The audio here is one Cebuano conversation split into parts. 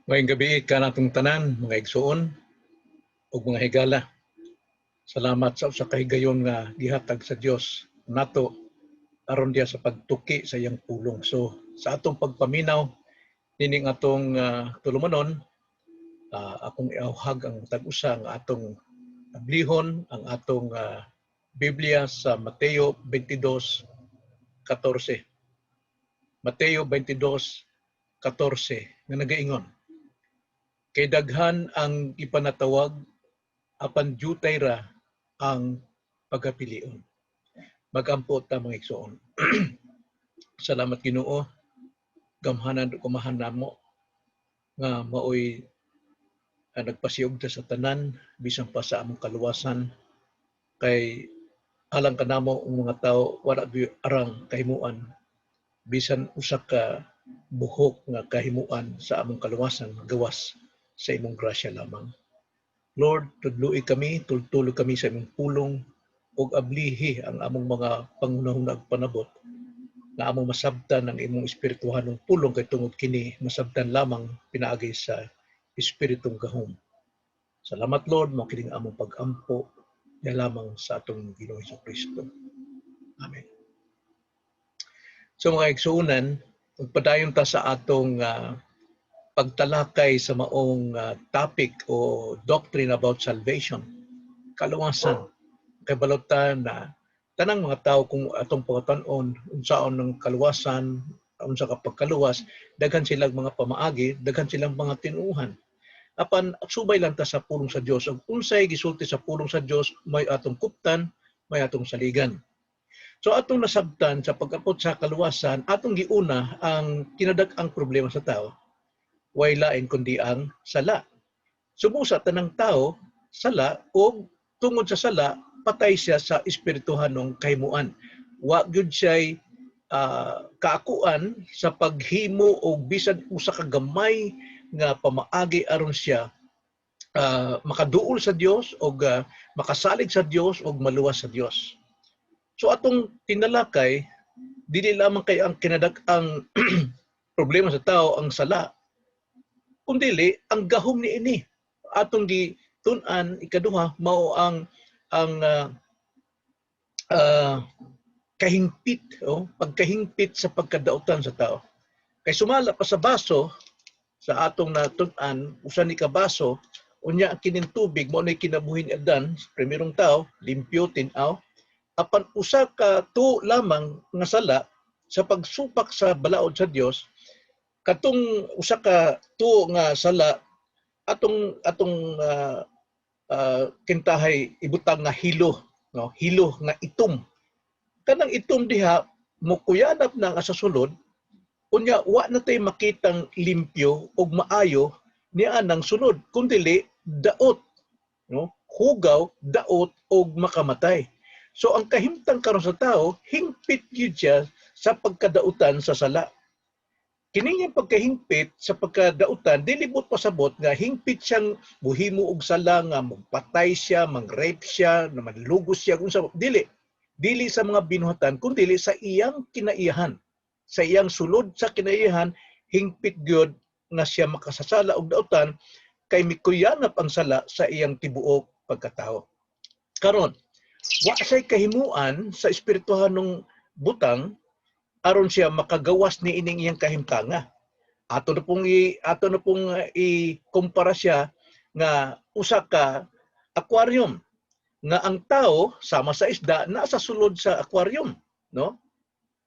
Maayong gabii kanatong tanan, mga igsuon ug mga higala. Salamat sa usa ka higayon nga gihatag sa Dios nato aron diha sa pagtuki sa iyang pulong. So sa atong pagpaminaw nining atong tulumanon, akong iawhag ang matag usa nga atong ablihon ang atong Biblia sa Mateo 22:14. Mateo 22:14 nga nagaingon, "Kay daghan ang ipanatawag, apan jutay ra ang pagapilion." Magampo ta, mga igsoon. Salamat, Ginoo. Gamhanan ug amahan namo nga maoy nagpasiugda sa tanan bisan pa sa among kaluwasan, kay alang kanamo ang mga tao, wala gyud arang kahimuan bisan usa ka buhok nga kahimuan sa among kaluwasan gawas sa imong grasya lamang. Lord, tudloi kami, tultulo kami sa imong pulong ug ablihi ang among mga panghunahuna ug panabot nga among masabtan ang imong espirituhanong pulong, kay tungod kini masabtan lamang pinaagi sa Espiritong gahom. Salamat, Lord, mao kining among pag-ampo diha lamang sa atong Ginoo Kristo. Amen. So mga igsuonan, magpadayon ta sa atong pagtalakay sa maong topic o doctrine about salvation, kaluwasan. Kay balutan na tanang mga tao, kung atong pangatan-on unsaon ng kaluwasan, unsa ka pagkaluwas, daghan silang mga pamaagi, daghan silang mga tinuohan. Apan subay lang ta sa pulong sa Dios ug unsay gisulti sa pulong sa Dios, may atong kuptan, may atong saligan. So atong nasabtan sa pag-abot sa kaluwasan, atong giuna ang kinadak-ang problema sa tao, way lain kundi ang sala. Sumusa tanang tao sala, ug tungod sa sala patay siya sa espirituhanong kahimuan. Wa gyud siya'y kaakuan sa paghimo og bisan usa ka gamay nga pamaagi aron siya makaduol sa Dios og makasalig sa Dios og maluwas sa Dios. So atong tinalakay, dili lamang kay ang kinadak-ang problema sa tao ang sala, kundili ang gahom niini. Atong gitun-an ikaduha, mao ang kahingpit, oh, pagkahingpit sa pagkadautan sa tao. Kay sumala pa sa baso, sa atong natun-an, usa ni ka baso, unya ang kining tubig mao nay kinabuhi ni Adan, primerong tao, limpyo tin-aw. Apan usa ka tuo lamang nga sala sa pagsupak sa balaod sa Dios, katong usa ka tuo nga sala, atong kintahay ibutang nga hilo, no, hilo nga itom. Kanang itom diha mukuyanap na nga sa sulod, unya wa na tay makitang limpyo ug maayo niya nang sulod, kundili daot, no, hugaw, daot ug makamatay. So ang kahimtang karon sa tao, hingpit gyud siya sa pagkadautan sa sala. Kini niyang pagkahingpit sa pagkadautan, dili buot pasabot nga hingpit siyang muhimo og sala nga magpatay siya, mang-rape siya, na manlugos siya, kung sa dili. Dili sa mga binuhatan, kundi sa iyang kinaiyahan. Sa iyang sulod sa kinaiyahan, hingpit gyud nga siya makasasala og dautan kay mikuyanap ang sala sa iyang tibuok pagkatao. Karon, wa say kahimuan sa espirituhanong butang aron siya makagawas ni ining iyang kahimtanga. Ato na pong ikumpara siya nga usa ka aquarium nga ang tao sama sa isda naa sa sulod sa aquarium, no?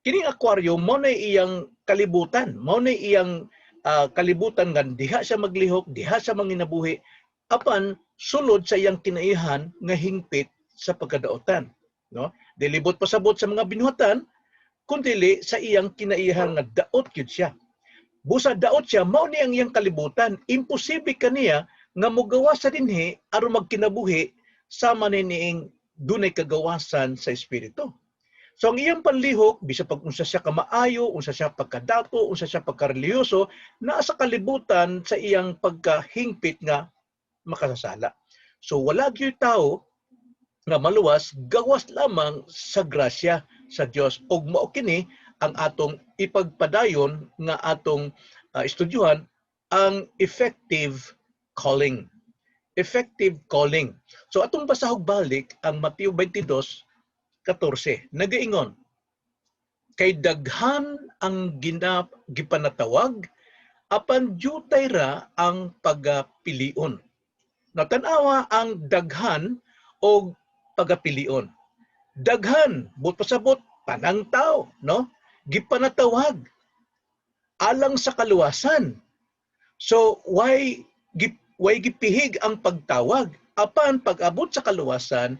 Kining aquarium mao na iyang kalibutan, mao na iyang kalibutan nga diha siya maglihok, diha siya manginabuhi, apan sulod sa iyang kinaihan nga hingpit sa pagkadaotan, no? Dili buot pasabot sa mga binuhatan, kundili sa iyang kinaihan nga daot gyud siya. Busa daot siya, mao ni ang iyang kalibutan. Imposible kaniya nga mogawas sa dinhi aron magkinabuhi sama ni niing dunay kagawasan sa espiritu. So ang iyang panlihok, bisa pag unsa siya kamaayo, unsa siya pagkadato, unsa siya pagkareliyoso, naa sa kalibutan sa iyang pagkahingpit nga makasasala. So wala gyud tao nga maluwas gawas lamang sa grasya sa Dios, ug mao kini ang atong ipagpadayon nga atong estudyuhan. ang effective calling. Effective calling. So atong basahog balik ang Mateo 22:14. Nagaingon, "Kay daghan ang gipanatawag, apan diutay ra ang pagapilion." Natanawa ang daghan og pagapilion. Daghan, buot pasabot, tanang tao, no? Gipanatawag alang sa kaluwasan. So why gipihig ang pagtawag? Apan pag-abot sa kaluwasan,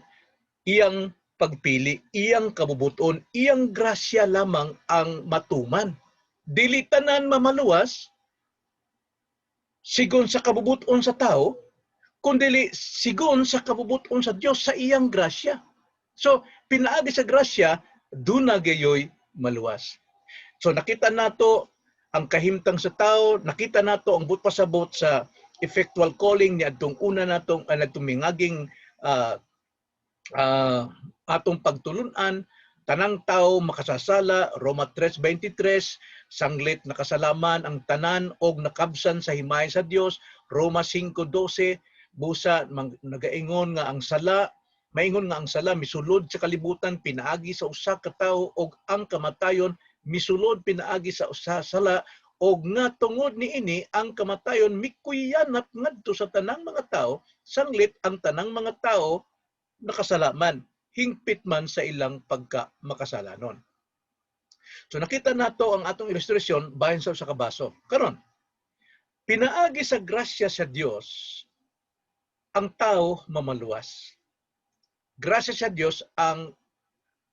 iyang pagpili, iyang kabubuton, iyang grasya lamang ang matuman. Dili tanan mamaluwas sigon sa kabubuton sa tao, kundili sigon sa kabubuton sa Dios sa iyang grasya. So, pinaagi sa grasya, duna gayoy maluwas. So, nakita nato ang kahimtang sa tao, nakita nato ang buot pasabot sa effectual calling ni adtong una natong nagtumingaging atong pagtulunan, tanang tao makasasala, Roma 3:23, sanglit nakasalaman ang tanan og nakabsan sa himay sa Dios, Roma 5:12, busa nagaingon nga ang sala, maingon nga ang sala misulod sa kalibutan pinaagi sa usa ka tawo og ang kamatayon misulod pinaagi sa usa sala og nga tungod niini ang kamatayon mikuyanap ngadto sa tanang mga tao sanglit ang tanang mga tao nakasalaman hingpit man sa ilang pagka makasalanon. So nakita nato ang atong ilustrasyon bahin sa usa ka baso. Karon, pinaagi sa grasya sa Dios ang tao mamaluwas. Grasya sa Dios ang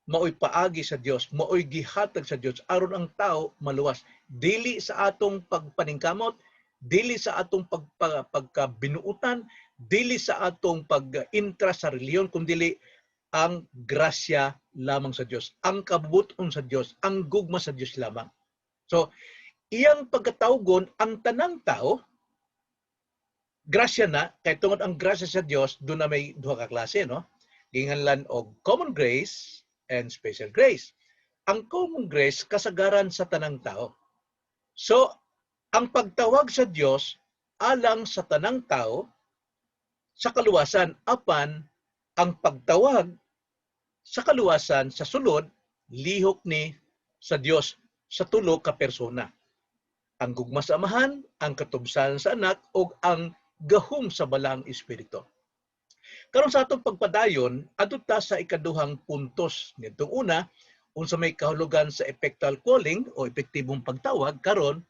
maoy paagi sa Dios, maoy gihatag sa Dios aron ang tao maluwas. Dili sa atong pagpaningkamot, dili sa atong pagkabinuutan, dili sa atong pag-intra sa relihiyon, kundili ang grasya lamang sa Dios, ang kabubuton sa Dios, ang gugma sa Dios lamang. So, iyang pagkatawgon ang tanang tao, grasya na, kay tungod ang grasya sa Dios, doon na may duha ka klase, no? Ginganlan og common grace and special grace. Ang common grace kasagaran sa tanang tao. So, ang pagtawag sa Dios alang sa tanang tao sa kaluwasan, apan ang pagtawag sa kaluwasan sa sulod lihok ni sa Dios sa tulo ka persona. Ang gugma sa Amahan, ang katubsan sa Anak ug ang gahom sa Balaang Espiritu. Karon sa atong pagpadayon, adto ta sa ikaduhang puntos. Nitong una, unsa may kahulugan sa effectual calling o epektibong pagtawag, karon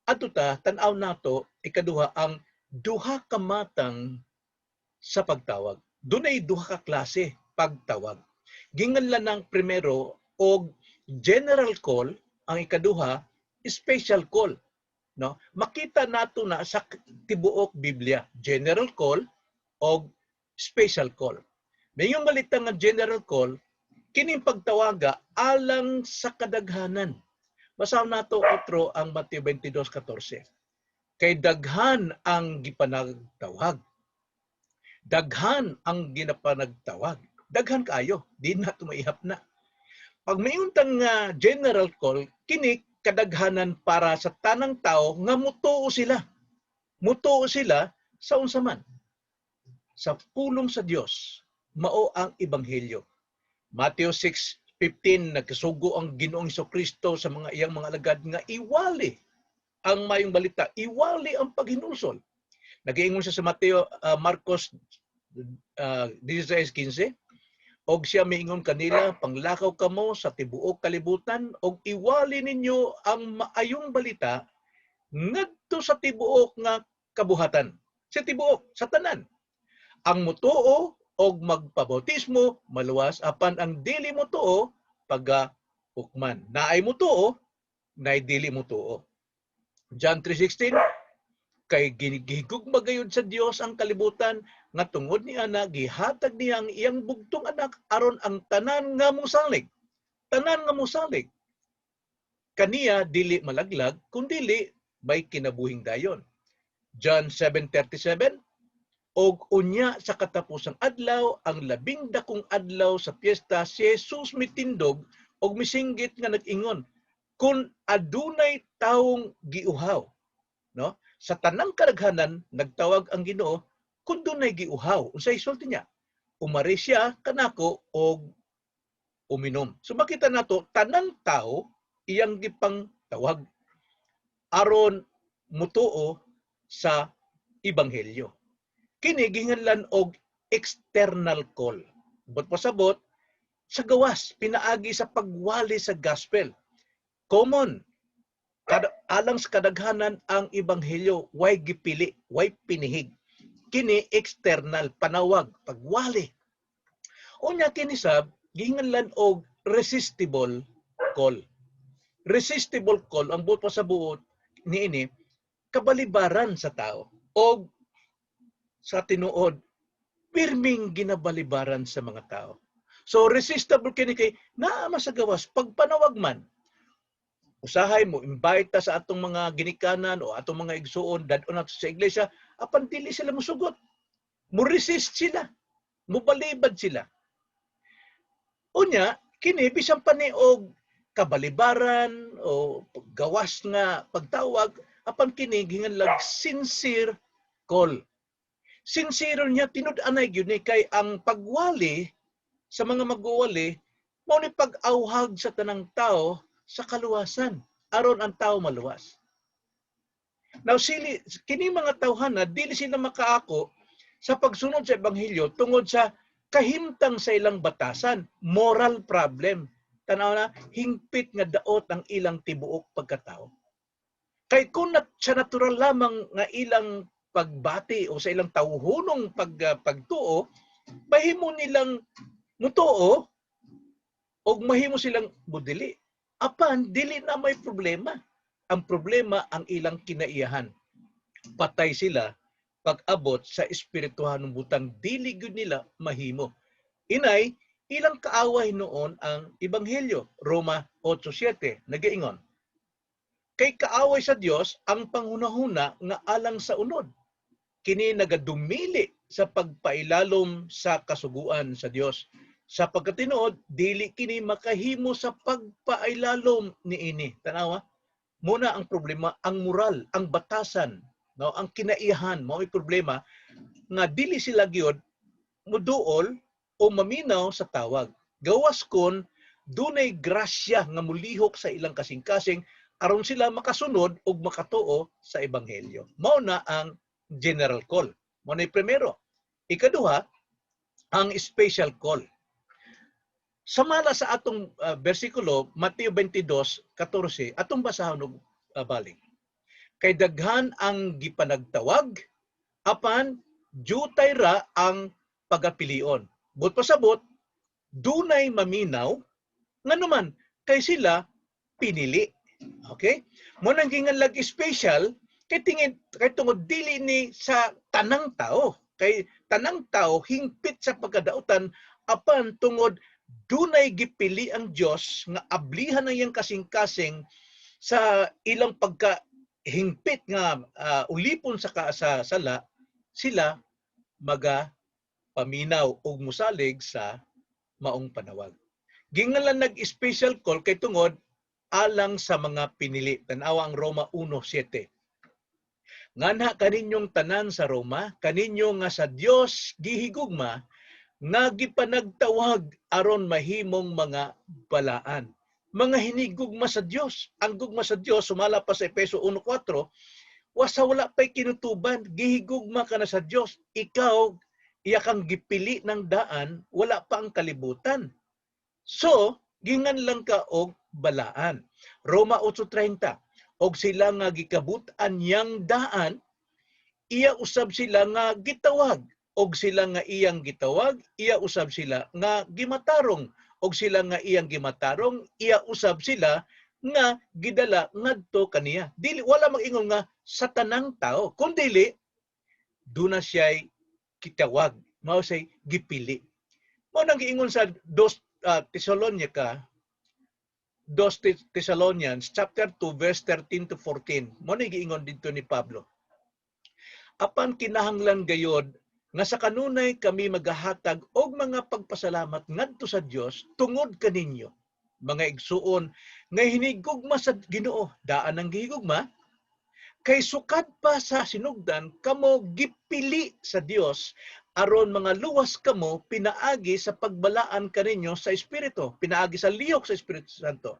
adto ta tan-aw nato ikaduha ang duha ka matang sa pagtawag. Dunay duha ka klase pagtawag. Ginganlan ng primero og general call, ang ikaduha special call. No? Makita nato na sa tibuok Biblia, general call og special call. Mayong balita nga general call, kining pagtawaga alang sa kadaghanan. Basahon nato otro ang Mateo 22:14. Kay daghan ang gipanagtawag. Daghan ang ginapanagtawag. Daghan kaayo, di na maihap na. Pag mayuntang nga general call, kini kadaghanan para sa tanang tao nga mutuo sila. Mutuo sila sa unsa man? Sa pulong sa Dios, mao ang ebanghelyo. Mateo 6:15, nagkasugo ang Ginoong Kristo sa mga iyang mga alagad nga iwali ang mayong balita, iwali ang paghinulsol. Nagiingon siya sa Mateo Marcos 16:15, og siya miingon kanila, "Panglakaw kamo sa tibuok kalibutan og iwali ninyo ang maayong balita ngadto sa tibuok nga kabuhatan." Sa tibuok, sa tanan. Ang mutuo og magpabautismo maluwas, apan ang dili mutuo paga hukman. Naay mutuo, naay dili mutuo. John 3:16, kay gihigugma gayud sa Dios ang kalibutan nga tungod ni ana gihatag niya ang iyang bugtong anak aron ang tanan nga mosalig, tanan nga mosalig kaniya dili malaglag kundili may kinabuhing dayon. John 7:37, og unya sa katapusang adlaw, ang labing dakong adlaw sa piyesta, si Jesus mitindog og misinggit nga nag-ingon, "Kung adunay tawong giuhaw," no? Sa tanang kadaghanan nagtawag ang Ginoo kung dunay giuhaw. Unsay sulti niya? "Umari siya kanako og uminom." So makita nato, tanang tao iyang gipang tawag aron mutuo sa ebanghelyo. Kini gihinganlan og external call. Buot pasabot, sa gawas, pinaagi sa pagwali sa gospel. Common kada, alang sa kadaghanan ang ebanghelyo, way gipili, way pinihig. Kini external panawag, pagwali. Unya kini sab gihinganlan og resistible call. Resistible call, ang buot pasabot niini, kabalibaran sa tao og sa tinuod pirming ginabalibaran sa mga tao. So resistible kini kay naa man sa gawas pagpanawag man. Usahay mo invite ta sa atong mga ginikanan o atong mga igsuon, dad-on nato sa iglesia, apan dili sila musugot. Mo resist sila. Mubalibad sila. Unya kini bisan pa ni og kabalibaran o gawas nga pagtawag, apan kini gihinganlag sincere call. Sincere niya, tinud-anay gyud ni, kay ang pagwali sa mga magwawali mao ni pag-awhag sa tanang tao sa kaluwasan aron ang tao maluwas. Now sili kini mga tawhana, dili sila makaako sa pagsunod sa ebanghelyo tungod sa kahimtang sa ilang batasan, moral problem. Tanaw na, hingpit nga daot ang ilang tibuok pagkatao. Kay kung sa natural lamang nga ilang pagbati o sa ilang tawhonong pagtuo, mahimo nilang mutuo o mahimo silang budili. Apan dili na may problema. Ang problema, ang ilang kinaiyahan. Patay sila pag-abot sa espirituhanong butang, dili gyud nila mahimo. Inay, ilang kaaway noon ang ebanghelyo. Roma 8:7 nagaingon: "Kay kaaway sa Dios ang panghunahuna nga alang sa unod. Kini nagadumili sa pagpailalom sa kasuguan sa Dios. Sa pagkatinuod, dili kini makahimo sa pagpailalom niini." Tanawa, muna ang problema, ang moral, ang batasan, no, ang kinaiyahan, mao problema nga dili sila gyud muduol o maminaw sa tawag. Gawas kon dunay grasya nga mulihok sa ilang kasing-kasing aron sila makasunod ug makatuo sa ebanghelyo. Mao na ang general call. Mao na primero. Ikaduha, ang special call. Samala sa atong bersikulo, Mateo 22:14, atong basahon og balik. "Kay daghan ang gipanagtawag, apan jutay ra ang pagapilion." Buot pasabot, dunay maminaw, nganuman kay sila pinili. Okay? Mao nang ginganlag special kay tingin kay tungod dili ni sa tanang tao. Kay tanang tao hingpit sa pagkadautan, apan tungod dunay gipili ang Dios nga ablihan ang iyang kasing-kasing sa ilang pagka hingpit nga ulipon sa sala, sila maga paminaw og musalig sa maong panawag. Gingalan nag-special call kay tungod alang sa mga pinili. Tanawa ang Roma 1:7. "Nganha kaninyong tanan sa Roma, kaninyo nga sa Dios gihigugma, nga gipanagtawag aron mahimong mga balaan." Mga hinigugma sa Dios. Ang gugma sa Dios, sumala pa sa Efeso 1:4, wasa wala pa'y kinutuban, gihigugma ka na sa Dios. Ikaw, iya kang gipili ng daan, wala pa ang kalibutan. So, gingan lang ka og balaan. Roma 8:30, "Og sila nga gikabut-an niyang daan, iya usab sila nga gitawag. Og sila nga iyang gitawag, iya usab sila nga gimatarong. Og sila nga iyang gimatarong, iya usab sila nga gidala ngadto kaniya." Dili, wala mag-ingon nga sa tanang tao. Kung dili, duna siya'y kitawag, mao say gipili. Mao nang giingon sa dos Thessalonica, dos Thessalonians chapter 2 verse 13 to 14. Mao ni giingon didto ni Pablo. "Apan kinahanglan gayod nga sa kanunay kami magahatag og mga pagpasalamat ngadto sa Dios tungod kaninyo, mga igsuon nga hinigugma sa Ginoo." Daan ang gihigugma. Kay sukad pa sa sinugdan kamo gipili sa Dios aron mga luwas kamo pinaagi sa pagbalaan kaninyo sa Espiritu, pinaagi sa lihok sa Espiritu Santo.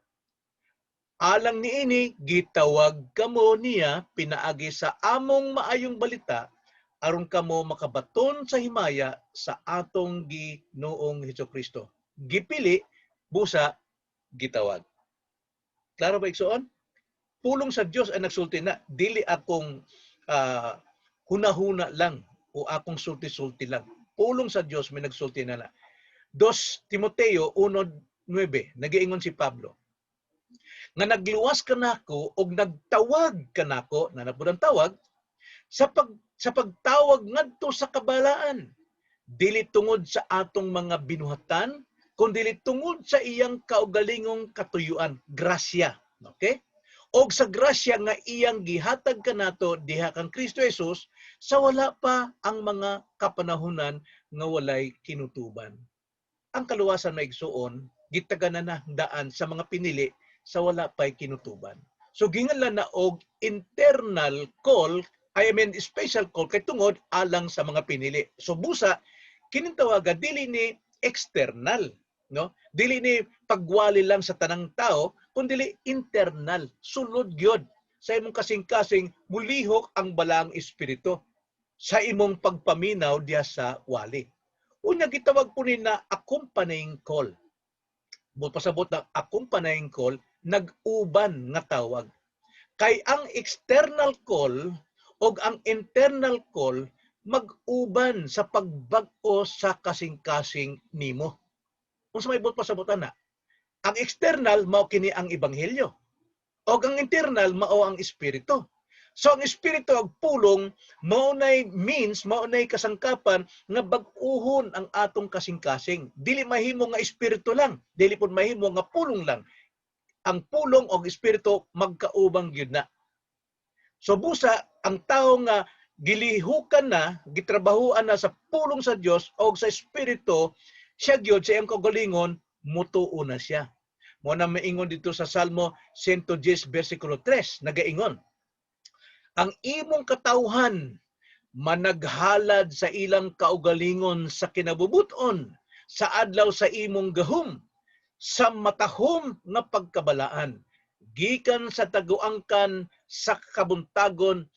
Alang niini gitawag kamo niya pinaagi sa among maayong balita aron kamo makabaton sa himaya sa atong Ginoong Hesukristo. Gipili, busa gitawag. Klaro ba, igsoon? Pulong sa Dios ang nagsulti na, dili akong hunahuna lang o akong sulti-sulti lang. Pulong sa Dios may nagsulti na na. 2 Timoteo 1:9, nagiingon si Pablo nga nagluwas kanako og nagtawag kanako na napud ang tawag sa pagtawag ngadto sa kabalaan, dili tungod sa atong mga binuhatan kundi tungod sa iyang kaugalingong katuyuan, grasya, okay, og sa grasya nga iyang gihatag kanato diha kang Kristo Jesus sa wala pa ang mga kapanahunan nga walay kinutuban. Ang kaluwasan, mga igsuon, gitaganan na daan sa mga pinili sa wala pa'y kinutuban. So ginganlan na og internal call, I mean special call, kay tungod alang sa mga pinili. So busa kining tawaga dili ni external, no? Dili ni pagwali lang sa tanang tao, kundi internal, sulod gyud sa imong kasing-kasing, mulihok ang Balaang Espiritu sa imong pagpaminaw diha sa wali. Unya gitawag po ni na accompanying call. Buot pasabot na accompanying call, nag-uban nga tawag. Kay ang external call o ang internal call mag-uban sa pagbag-o sa kasing-kasing nimo. Unsa may buot pasabotan na? Ang external mao kini ang ebanghelyo. O ang internal mao ang espiritu. So ang espiritu ug pulong mao nay means, mao nay kasangkapan nga bag-uhon ang atong kasing-kasing. Dili mahimo nga espiritu lang, dili pud mahimo nga pulong lang. Ang pulong og espiritu magkaubang gyud na. So busa ang tawo nga gilihukan na, gitrabahuan na sa pulong sa Dios o sa espiritu, siya gyud sa iyang kaugalingon mutuo na siya. Mo na maingon dito sa Salmo 110 versikulo 3, nagaingon: "Ang imong katawhan managhalad sa ilang kaugalingon sa kinabubuton sa adlaw sa imong gahom, sa matahom nga pagkabalaan. Gikan sa taguangkan sa kabuntagon,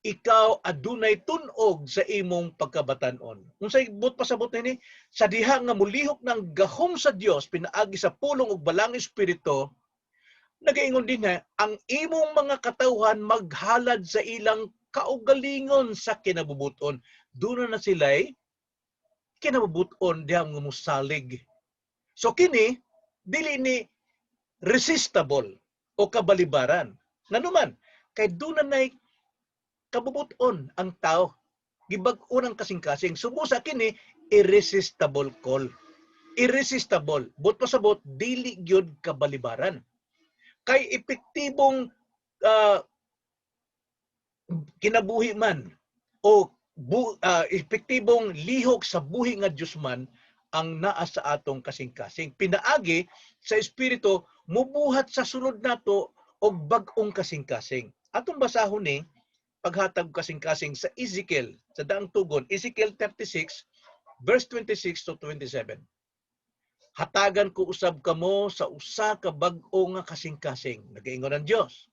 ikaw adunay tun-og sa imong pagkabatan-on." Unsay buot pasabot nini? Sa diha nga mulihok ng gahom sa Dios pinaagi sa pulong ug Balaang Espiritu, nagaingon din na ang imong mga katawhan maghalad sa ilang kaugalingon sa kinabubuton. Doon na sila'y kinabubuton diha nga musalig. So kini dili ni resistible o kabalibaran. Nganuman, kay doon na na'y kabubuton ang tao. Gibag-o ng kasing-kasing. So busa kini irresistible call. Irresistible. Buot pasabot, dili gyud kabalibaran. Kay epektibong kinabuhi man o epektibong lihok sa buhi nga Dios man ang naa sa atong kasing-kasing. Pinaagi sa Espiritu mubuhat sa sulod nato og bag-ong kasing-kasing. Atong basahon ni paghatag kasing-kasing sa Ezekiel, sa Daang Tugon, Ezekiel 36 verse 26 to 27. "Hatagan ko usab kamo sa usa ka bag-o nga kasing-kasing." Nagaingon ang Dios.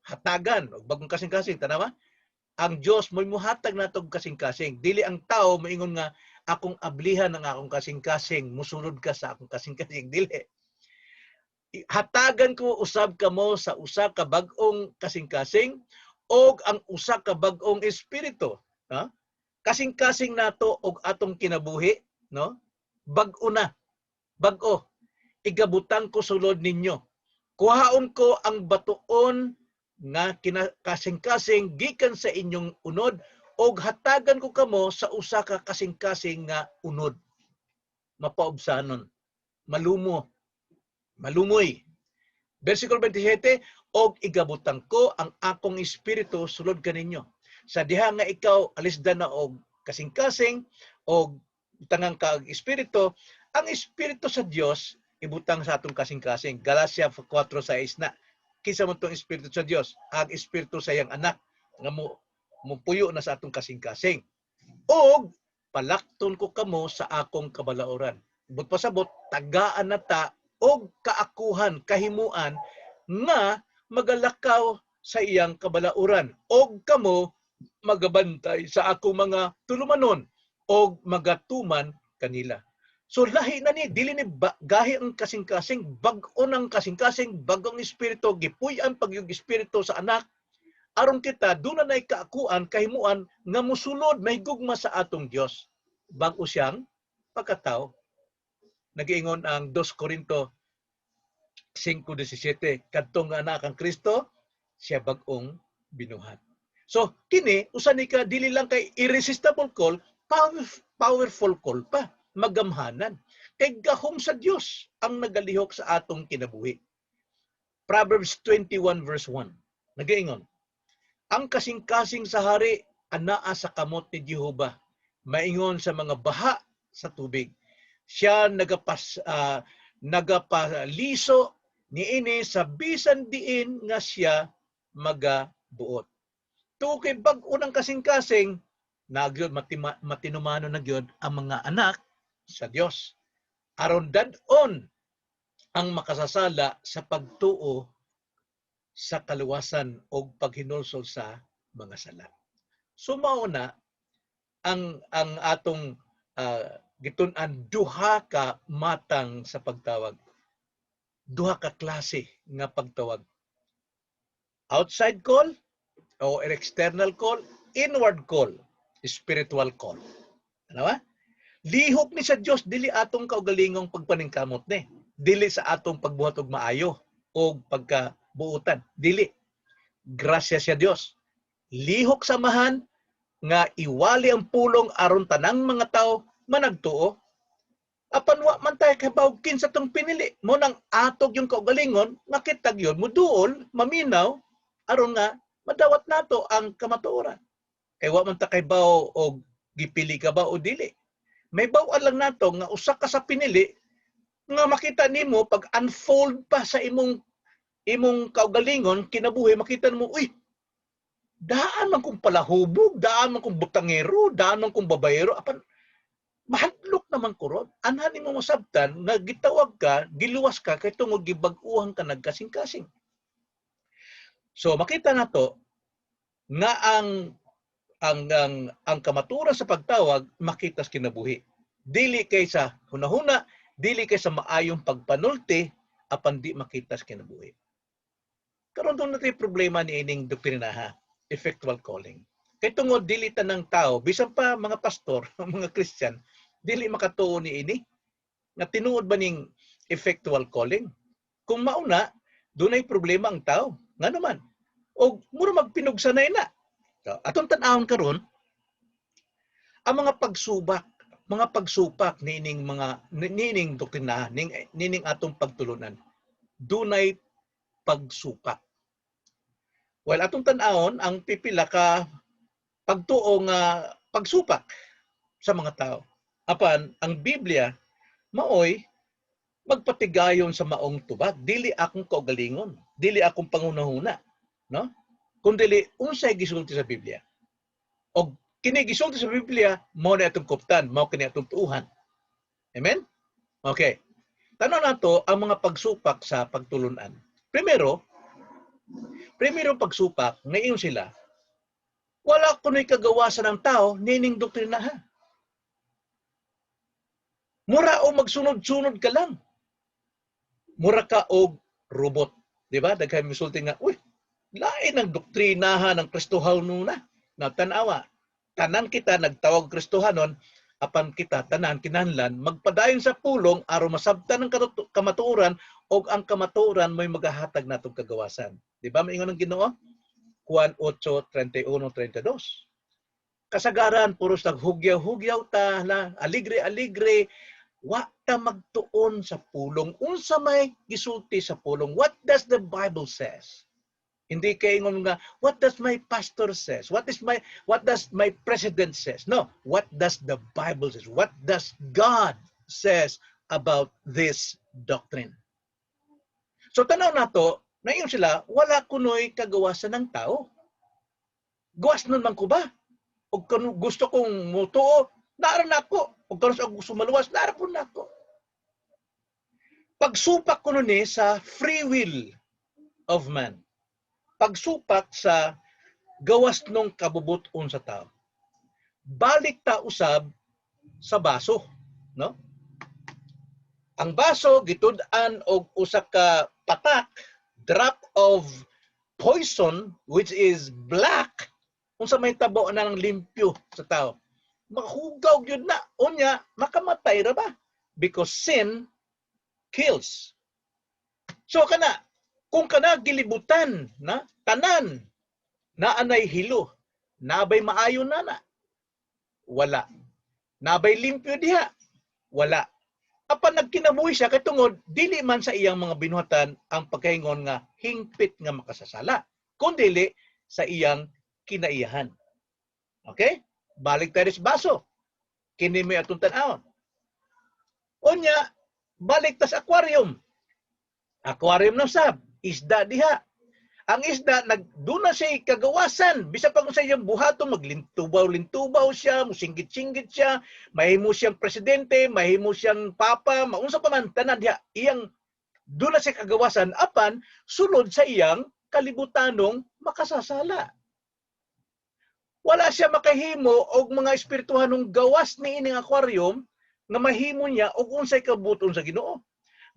Hatagan og bagong kasing-kasing, tanawa? Ang Dios mo'y muhatag nato og kasing-kasing. Dili ang tao moingon nga akong ablihan ang akong kasing-kasing, musulod ka sa akong kasing-kasing. Dili. "Hatagan ko usab kamo sa usa ka bag-ong kasing-kasing og ang usa ka bag-ong espiritu." Ha? Kasing-kasing nato og atong kinabuhi, no? Bag-o na. Bag-o. "Igabutang ko sulod ninyo. Kuhaon ko ang batuon nga kasing-kasing gikan sa inyong unod og hatagan ko kamo sa usa ka kasing-kasing nga unod." Mapaubsanon. Malumo. Malumoy. Versikulo 27, "Og igabutang ko ang akong espiritu sulod kaninyo." Sa diha nga ikaw alisdan na og kasing-kasing og butangan ka og espiritu, ang espiritu sa Dios ibutang sa atong kasing-kasing. Galatia 4:6 na. Kinsa man tong Espiritu sa Dios? Ang Espiritu sa iyang Anak nga mo mupuyo na sa atong kasing-kasing. Og palakton ko kamo sa akong kabalauran. But pasabot, tagaan na ta og kaakuhan, kahimuan nga magalakaw sa iyang kabalauran. Og kamo magabantay sa akong mga tulumanon og magatuman kanila. So lahi na ni, dili ni ba, gahi ang kasing-kasing, bag-o ng kasing-kasing, bagong espiritu, gipuy-an pag yung espiritu sa Anak, aron kita doon na kaakuan, kahimuan nga musulod, may gugma sa atong Dios. Bag-o siyang pagkatao. Nagiingon ang 2 Corinto 5:17, kadtong nga anak ang Kristo, siya bag-ong binuhat. So kini usa ni ka dili lang kay irresistible call, powerful call pa, magamhanan. Kay gahom sa Dios ang nagalihok sa atong kinabuhi. Proverbs 21 verse 1. Nagaingon, "Ang kasing-kasing sa hari anaa sa kamot ni Jehova, maingon sa mga baha sa tubig. Siya nagapaliso niini sa bisan diin nga siya magabuot." Tuo kay bag-o ng kasing-kasing, nagyod matinumano na gyud ang mga anak sa Dios. Aron dad-on ang makasasala sa pagtuo sa kaluwasan o paghinulsol sa mga sala. So mao na ang atong gitun-an, duha ka matang sa pagtawag. Duha ka klase nga pagtawag. Outside call o external call, inward call, spiritual call. Ano ba? Lihok ni sa Dios, dili atong kaugalingong pagpaningkamot ni. Dili sa atong pagbuhat og maayo o pagkabuutan. Dili. Grasya sa Dios. Lihok sa Amahan nga iwali ang pulong aron tanang mga tao managtuo. Apan wa man tayo kabaw kinsa tong pinili. Mao nang atog yung kaugalingon nga kitag yun muduol, maminaw aron nga madawat nato ang kamatuoran. Kay wa man ta kaybaw og gipili ka ba o dili. May bawan lang nato nga usa ka sa pinili nga makita nimo pag unfold pa sa imong kaugalingon kinabuhi, makita mo, "Uy, daan man kong palahubog, daan man kong butangero, daan man kong babayero, apan mahadlok naman ko ron." Anhan nimo masabtan nga gitawag ka, giluwas ka kay tungod gibag-uhan ka nagkasing-kasing. So makita nato nga ang kamaturan sa pagtawag makita sa kinabuhi. Dili kay sa hunahuna, dili kay sa maayong pagpanulti, apan di makita sa kinabuhi. Karon doon natin problema ni ining doktrina ha, effectual calling. Kay tungod dili tanang tao, bisan pa mga pastor, mga Christian, dili makatuo ni ini nga tinuod ba ning effectual calling. Kung mauna, dunay problema ang tao. Nga naman, og mura magpinugsanay na. So, atong tan-awon karon ang mga pagsupak nining doktrina, nining atong pagtulunan. Dunay pagsupak. Well, atong tan-awon ang pipila ka pagtuo nga pagsupak sa mga tao. Apan ang Biblia maoy magpatigayon sa maong tubag. Dili akong kaugalingon, dili akong pangunahuna, no? Kung dili unsay gisulti sa Biblia. Og kini gisulti sa Biblia, mao na atong kuptan, mao kini atong tuuhan. Amen? Okay. Tanaw nato ang mga pagsupak sa pagtulunan. Primero pagsupak, ngayon sila, wala kuno'y kagawasan ng tao nining doktrina ha. Mura o magsunod-sunod ka lang. Mura ka og robot. Di ba? Daghan misulti nga, "Uy, lain ang doktrinahan ng Kristohanon na." Na tanawa, tanan kita nagtawag Kristohanon, apan kita tanan kinahanglan magpadayon sa pulong aron masabtan ang kamatuoran og ang kamatuoran mo'y magahatag natong kagawasan. Di ba maingon ang Ginoo? Juan 8:31, 32. Kasagaran puros naghugyaw-hugyaw ta na aligre-aligre, wa ta magtuon sa pulong, unsa may gisulti sa pulong. What does the Bible says? Hindi kay ingon nga, "What does my pastor says? What does my president says?" No, what does the Bible says? What does God says about this doctrine? So tanaw nato, Naingon sila, wala kunoy kagawasan ng tao. Gawas nun man ko ba? O kung gusto kong mutuo, naara na ako. O kung gusto maluwas, naara po na ako. Pagsupak kuno ni sa free will of man. Pagsupak sa gawas nung kabubuton sa tao. Balik ta usab sa baso, no? Ang baso gitud-an og usa ka patak, drop of poison which is black. Unsa may tabo na ng limpyo sa tao? Mahugaw gyud na. Unya, makamatay ra ba? Because sin kills. So kana, kung kana gilibutan na tanan na anay hilo, nabay maayo na na? Wala. Nabay limpyo diha? Wala. Apan nagkinabuhi siya kay tungod dili man sa iyang mga binuhatan ang pagkaingon nga hingpit nga makasasala, kundili sa iyang kinaiyahan. Okay? Balik tayo sa baso. Kini may atong tan-awon. Unya, balik ta sa aquarium. Aquarium na sab, isda diha. Ang isda nagduna siya kagawasan, bisa pa kung sa iyang buhaton maglintubaw-lintubaw siya, musinggit-singgit siya, mahimo siyang presidente, mahimo siyang papa, maunsa pa man tanan diha iyang duna siya kagawasan apan sulod sa iyang kalibutanong makasasala. Wala siya makahimo og mga espirituhanong gawas ni ining aquarium nga mahimo niya og unsay kabuton sa Ginoo.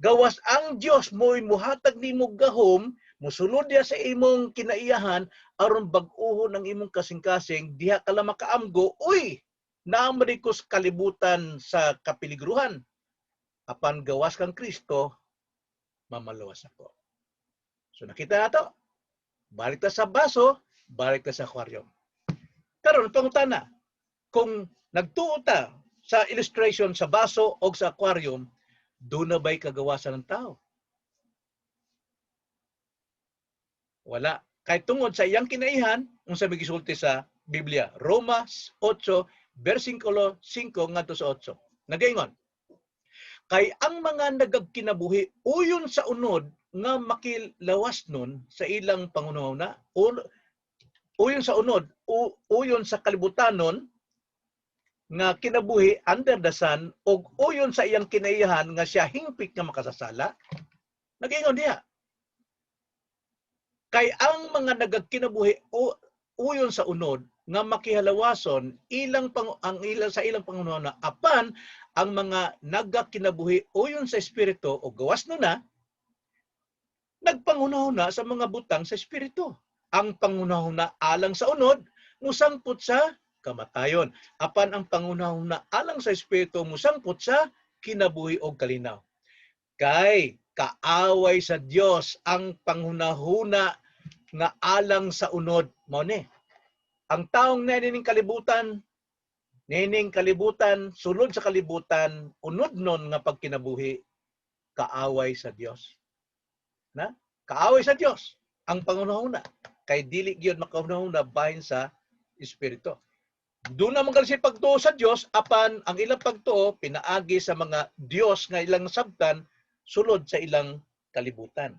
Gawas ang Dios mo'y muhatag nimo gahom, musulod diya sa imong kinaiyahan aron bag-uhon ang imong kasing-kasing, diha ka lang makaamgo, uy, naa man ko sa kalibutan sa kapiligruhan. Apan gawas kang Kristo, mamaluwas ako. So nakita na to. Balik ta sa baso, balik ta sa aquarium. Karon pangutana, kung nagtuo ta sa illustration sa baso o sa aquarium, doon na ba'y kagawasan ng tao? Wala. Kahit tungod sa iyang kinaihan, unsa may gisulti sa Biblia, Roma 8, versikulo 5 ngadto sa 8. Nagaingon, kay ang mga nagagkinabuhi uyon sa unod nga makilawas nun sa ilang pangunahuna, uyon sa unod, uyon sa kalibutanon nga kinabuhi under the sun og uyon sa iyang kinaiyahan nga siya hingpit nga makasasala. Nagaingon diha, kay ang mga nagagkinabuhi uyon sa unod nga makihalawason ilang pang, ang ilang sa ilang pangunahuna, apan ang mga nagakinabuhi uyon sa espiritu o gawas no na nagpangunahuna sa mga butang sa espiritu. Ang pangunahuna alang sa unod musangpot sa kamatayon, apan ang pangunahuna alang sa espiritu musangpot sa kinabuhi og kalinaw. Kay kaaway sa Dios ang panghunahuna nga alang sa unod. Mao ni ang taong nining kalibutan, sulod sa kalibutan, unod nun nga pagkinabuhi, kaaway sa Dios. Na? Kaaway sa Dios ang pangunahuna kay dili gyud makahunahuna bahin sa espiritu. Doon naman kasi pagtuo sa Dios, apan ang ilang pagtuo pinaagi sa mga Dios nga ilang sabtan sulod sa ilang kalibutan.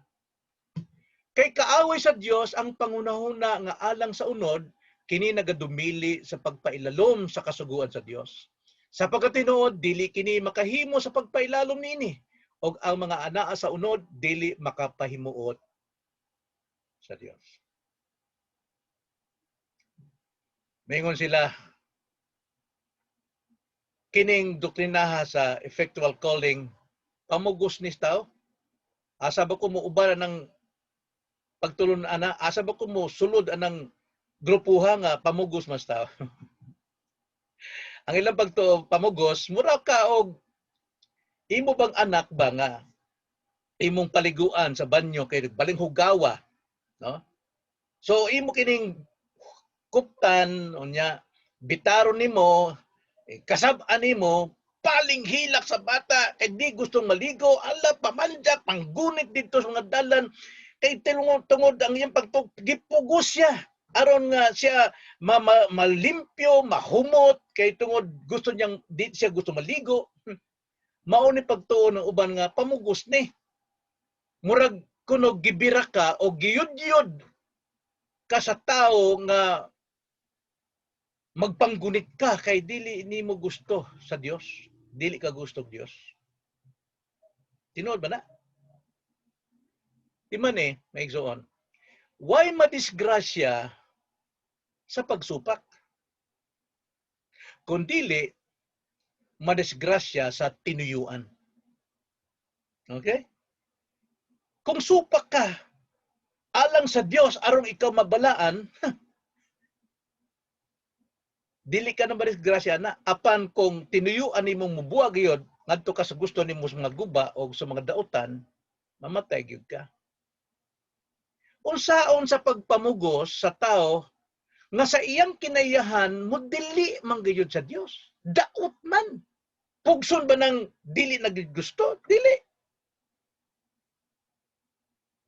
Kay kaaway sa Dios ang pangunahuna nga alang sa unod, kini nagadumili sa pagpailalom sa kasuguan sa Dios. Sa pagkatinuod, dili kini makahimo sa pagpailalom niini, og ang mga anaa sa unod dili makapahimuot sa Dios. Mingon sila, kining doktrinaha sa effectual calling, pamugos ni tao? Asa ba ko mo uban ng pagtulon ana? Asa ba ko mo sulod anang grupuha nga pamugos mas tao? Ang ilang pagtuo pamugos, mura ka og imo bang anak ba nga imong paliguan sa banyo kay baling hugawa, no? So imo kining kuptan, unya bitaron nimo, kasab-an nimo, paling hilak sa bata kay di gustong maligo, ala pamanjak, panggunit dito sa mga dalan kay tungod tungod ang iyang pagtug gipugos siya aron nga siya malimpyo, mahumot kay tungod gusto niyang di siya gusto maligo. Mao ni pagtuo ng uban nga pamugos ni. Murag Kuno gibira ka o giyudyod ka sa tao nga magpanggunit ka kay dili nimo gusto sa Dios, dili ka gusto og Dios. Tinuod ba na? Di man eh, mga igsoon. Way madisgrasya sa pagsupak? Kung dili, madisgrasya sa tinuyuan. Okay? Kung supak ka, alang sa Dios aron ikaw mabalaan, dili ka na madisgrasya na. Apan kung tinuyuan nimong mubuag gyud ngadto ka sa gusto nimo sa mga guba o sa mga dautan, mamatay gyud ka. Unsaon sa pagpamugos sa tao nga sa iyang kinaiyahan mo dili man gyud sa Dios? Daot man. Pugson ba nang dili na gyud gusto? Dili.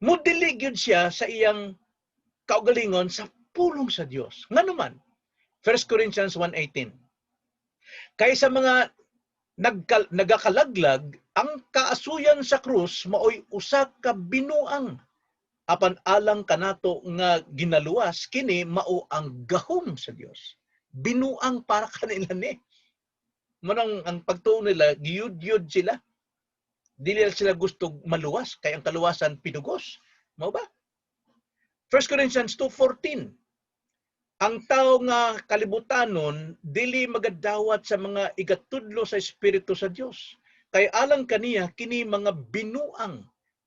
Mo dili gyud siya sa iyang kaugalingon sa pulong sa Dios. Ngano man? 1 Corinthians 1:18. Kay sa mga nagakalaglag, ang kaasuyan sa krus maoy usa ka binuang. Apan alang kanato nga ginaluwas, kini mao ang gahom sa Dios. Binuang para kanila ni. Manang ang pagtuo nila, giyud-yud sila. Dili sila gusto maluwas kay ang kaluwasan pinugos. Mao ba? 1 Corinthians 2:14. Ang tao nga kalibutanon dili magadawat sa mga igatudlo sa Espiritu sa Dios. Kay alang kaniya kini mga binuang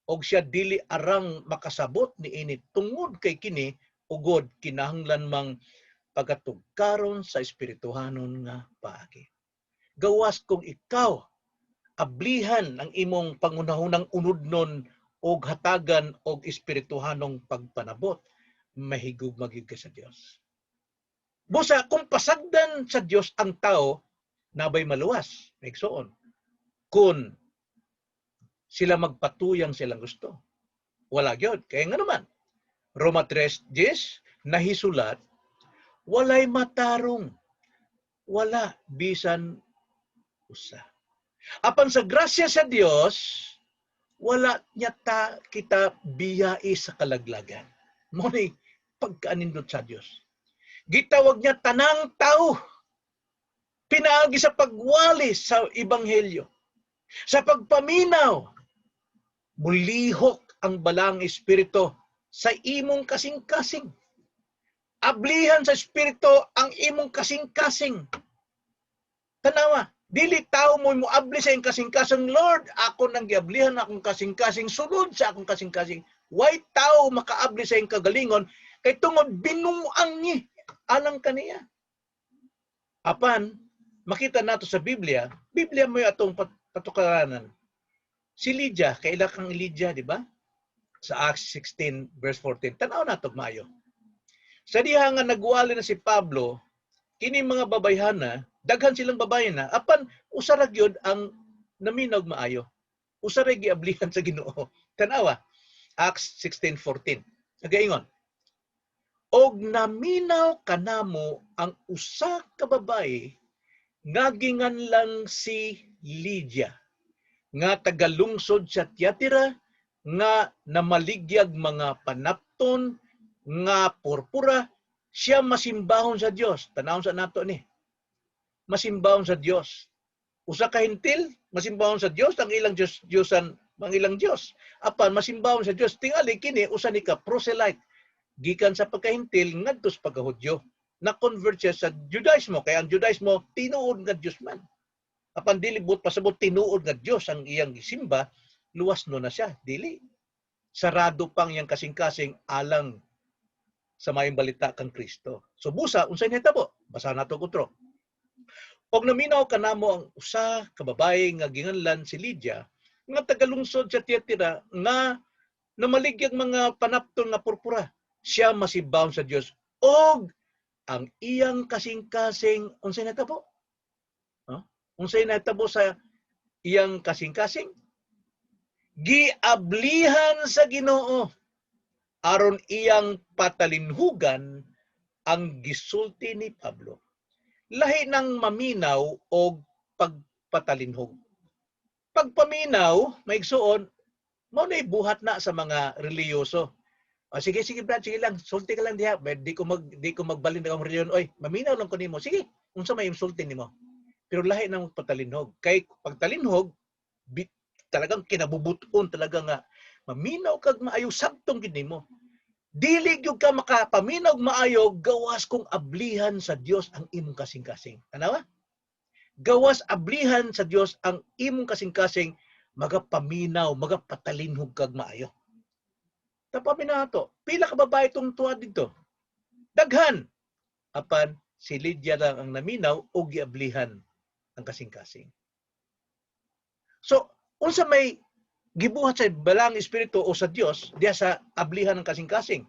og siya dili arang makasabot niini tungod kay kini ugod kinahanglan mang pagatugkaron sa espirituhanon nga paagi. Gawas kung ikaw ablihan ang imong pangunahunang unudnon og hatagan og espirituhanong pagpanabot, mahigugma gyud ka sa Dios. Busa kung pasagdan sa Dios ang tao, nabay maluwas, igsoon? Kung sila magpatuyang silang gusto. Wala gyud. Kaya nga naman, Roma 3:10, nahisulat, walay matarong, wala bisan usa. Apan sa grasya sa Dios, wala niya ta kita biyai sa kalaglagan. Mao ni pagkaanindot sa Dios. Gitawag niya tanang tao pinaagi sa pagwali sa ebanghelyo. Sa pagpaminaw, mulihok ang balaang espiritu sa imong kasing-kasing. Ablihan sa espiritu ang imong kasing-kasing. Tanawa, dili tao mo moabli sa iyong kasing-kasing. Lord, ako nang giablihan akong kasing-kasing, sulod sa akong kasing-kasing. Way tao makaabli sa iyong kagalingon kay tungod binuang ni alang kaniya. Apan, makita nato sa Biblia, Biblia mo yung atong patukaranan. Si Lydia, kaila kang Lydia, di ba? Sa Acts 16 verse 14. Tanaw nato maayo. Sa diha nga nagwali na si Pablo, kini mga babayhana, daghan silang babayhana, apan usa ra gyud ang naminaw maayo. Usa ra giablihan sa Ginoo. Tanawa, Acts 16:14. Nagaingon, "Og naminaw kanamo ang usa ka babae nga ginganlan si Lydia nga tagalungsod sa Tiatira nga namaligyag mga panapton nga purpura, siya masimbahon sa Dios." Tanawon sa nato ni. Masimbahon sa Dios. Usa ka Hentil, masimbahon sa Dios, ang ilang Dios Diosan, ang ilang Dios. Apan masimbahon sa Dios, tingali kini usa ni ka proselyte gikan sa pagkahentil ngadto sa pagkahudyo. Na-convert siya sa Judaismo kay ang Judaismo tinuod nga Dios man. Apan dili buot pasabot tinuod nga Dios ang iyang gisimba, luwas no na siya, dili. Sarado pang iyang kasing-kasing alang sa maayong balita kang Kristo. So busa, unsay nahitabo? Basa nato utro. "Og naminaw kanamo ang usa ka babae nga ginganlan si Lydia nga tagalungsod sa Tiatira nga namaligyag mga panapton nga purpura. Siya masimbahon sa Dios og ang iyang kasing-kasing." Unsay nahitabo? Huh? Unsay nahitabo sa iyang kasing-kasing? "Giablihan sa Ginoo aron iyang patalinhugan ang gisulti ni Pablo." Lahi ng maminaw og pagpatalinhog. Pagpaminaw, maigsuon, Mao na buhat na sa mga relihiyoso. O, sige, sige, Brad, sige lang, sulti ka lang diha. Di ko magbalin na akong relihiyon. Oy, maminaw lang ko nimo. Sige, unsa may sulti nimo? Pero lahi na patalinhog. Kay pagtalinhog, talagang kinabubuton talaga nga maminaw kag maayo, sabtong gid nimo. Dili gyud ka makapaminaw maayo gawas kung ablihan sa Dios ang imong kasing-kasing. Tanawa? Gawas ablihan sa Dios ang imong kasing-kasing, magapaminaw, magapatalinhog kag maayo. Tapamin nato. Pila ka babae itong tuwa dito? Daghan. Apan si Lydia lang ang naminaw o giablihan ang kasing-kasing. So, unsa may gibuhat sa Balaang Espiritu o sa Dios diya sa ablihan ng kasing-kasing?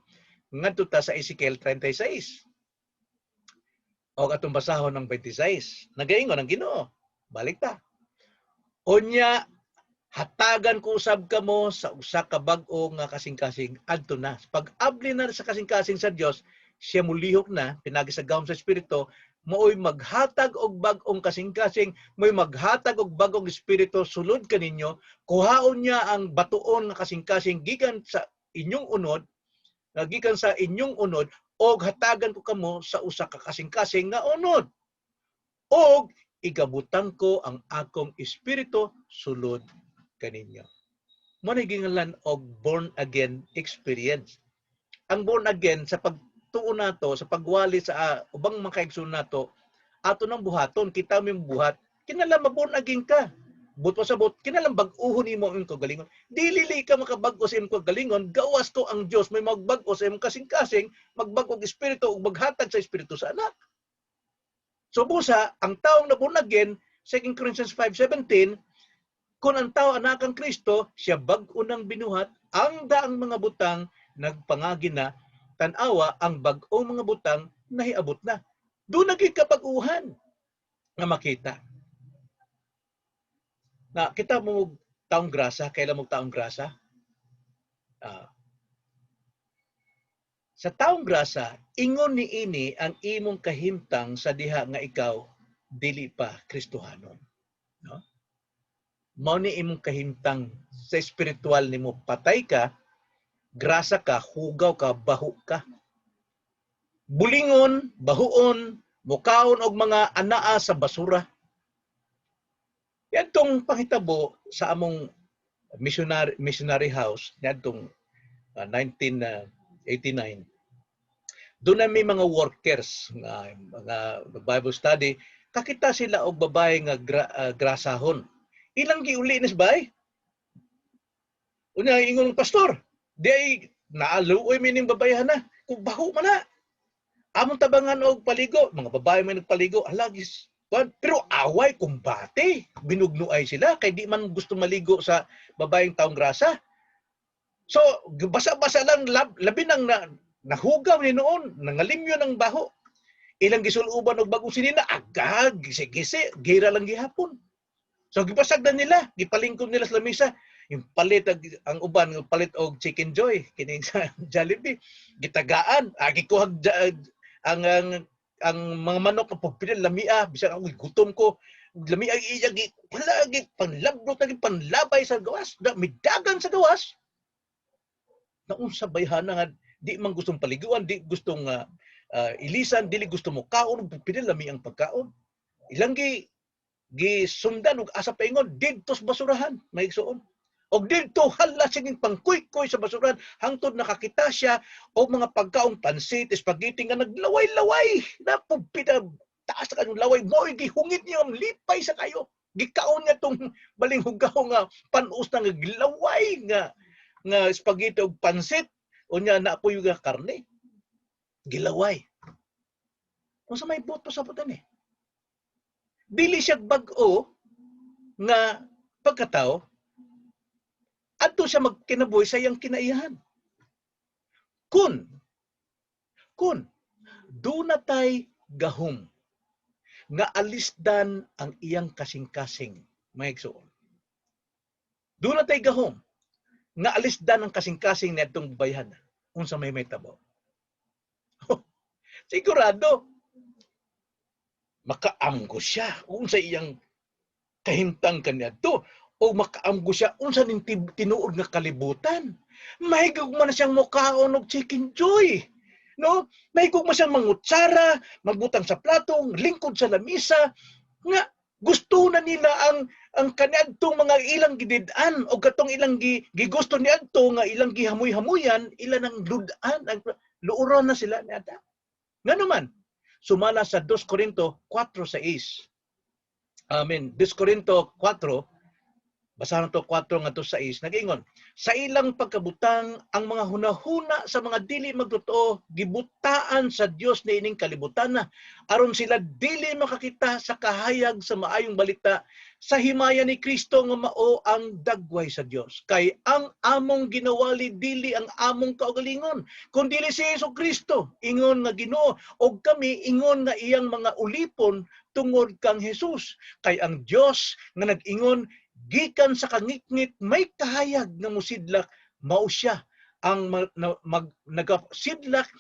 Ngadto ta sa Ezekiel 36. O atong basahon ng 26. Nagaingon ang Ginoo. Balik ta. "Unya hatagan ko usab kamo sa usa ka bag-o nga kasing-kasing." Adto na. Pag abli na sa kasing-kasing sa Dios, siya mulihok na pinagi sa gahom sa Espiritu, maoy maghatag og bag-ong kasing-kasing, mo'y maghatag og bag-ong espiritu sulod kaninyo. Kuhaon niya ang batuon nga kasing-kasing gikan sa inyong unod, nga gikan sa inyong unod, og hatagan ko kamo sa usa ka kasing-kasing nga unod. Og igabutang ko ang akong espiritu sulod kaninyo. Mo na gingalan og born again experience. Ang born again, sa pagtuo nato, sa pagwali sa ubang mga kaigsoon nato, ato nang buhaton, kita mo yung buhat, kinahanglan ma-born again ka. Buot pasabot, kinahanglan bag-uhon nimo ang imong kaugalingon. Dili ka makabag-o sa imong kaugalingon gawas ko ang Dios may magbag-o sa imong kasing-kasing, magbag-o og espiritu ug maghatag sa espiritu sa anak. So busa, ang taong na-born again, 2 Corinthians 5:17, kung ang tao anak ang Kristo, siya bag-o nang binuhat, ang daang mga butang nagpangagi na, tan-awa, ang bag-ong mga butang nahiabot na. Doon naging kabag-uhan nga makita. Na kita mo taong grasa, kailan mo taong grasa? Sa taong grasa, ingon ni ini ang imong kahimtang sa diha nga ikaw dili pa Kristohanon. No? Mao ni imong kahimtang sa espiritual nimo, patay ka, grasa ka, hugaw ka, baho ka. Bulingon, bahuon, mukaon og mga anaa sa basura. Yadtong panghitabo sa among missionary house niadtong 1989. Doon na may mga workers nga mga Bible study, kakita sila og babae nga grasahon. Ilang giuli nis bay? Unya ingon ng pastor, di ay naaluoy mi ning babayahan na, kung baho man na. Among tabangan og paligo, mga babae may nagpaligo, alagis. Pero away, kumbate, binugnuay sila kay di man gusto maligo sa babaeng taong grasa. So, basa-basa lang, labi nang nahugaw ni noon, nangalimyo ng baho. Ilang gisuluban og bagong sinina, agag, gisi-gisi, gira lang gihapon. So gipasagdan nila, gipalingkod nila sa lamisa. Yung palit ang uban yung palit og Chicken Joy kining sa Jollibee, gitagaan, agi kuhag ang mga manok nga pagpila lamia, bisan ako gutom ko, lamia iya gi palagi panlablot gi panlabay sa gawas, da, midagan sa gawas. Naunsa bayhana nga di man gustong paliguan, di gustong ilisan, dili gusto mo kaon, pila lami ang pagkaon. Ilang gi gisundan og asa paingon didto sa basurahan, may igsuon. Og didto hala sige pangkuy-kuy sa basurahan hangtod nakakita siya og mga pagkaong pansit, spaghetti nga naglaway-laway. Napupita taas sa kanyang laway, mo'y gihungit niya ang lipay sa kayo. Gikaon niya tong balinghugaw nga panos na nga gilaway nga nga spaghetti og pansit, unya na po yung karne. Gilaway. Kung sa may boto sa putan eh. Dili siya bag-o nga pagkatao, adto siya magkinabuhi sa iyang kinaiyahan. Kun duna tay gahom nga alisdan ang iyang kasing-kasing, mga igsoon. Duna tay gahom nga alisdan ang kasing-kasing niadtong babayhan. Unsa may tabo? Sigurado makaamgo siya unsa iyang kahimtang kaniadto. O makaamgo siya unsa ning tinuod nga kalibutan. Mahigugma na siyang mukaon og Chicken Joy. No? Mahigugma siyang mangutsara, magbutang sa plato, lingkod sa lamisa, nga gusto na nila ang kaniadtong mga ilang gidid-an o katong ilang gigusto niadto nga ilang gihamoy-hamoyan, ila nang lud-an, ang luoron na sila ni Adam. Ngano man, sumala sa 2 Corinto 4:6. Amen. 2 Corinto 4, basahan to 4 ngadto 6, nag-ingon, "Sa ilang pagkabutang, ang mga hunahuna sa mga dili magtotoo gibutaan sa Dios niining kalibutan na, aron sila dili makakita sa kahayag sa maayong balita sa himaya ni Kristo nga mao ang dagway sa Dios. Kay ang among ginawali dili ang among kaugalingon, kundi si Hesus Kristo, ingon nga Ginoo, ug kami ingon nga iyang mga ulipon tungod kang Jesus. Kay ang Dios nga nag-ingon, 'Gikan sa kangitngit may kahayag nga musidlak,' mao siya ang nagasidlak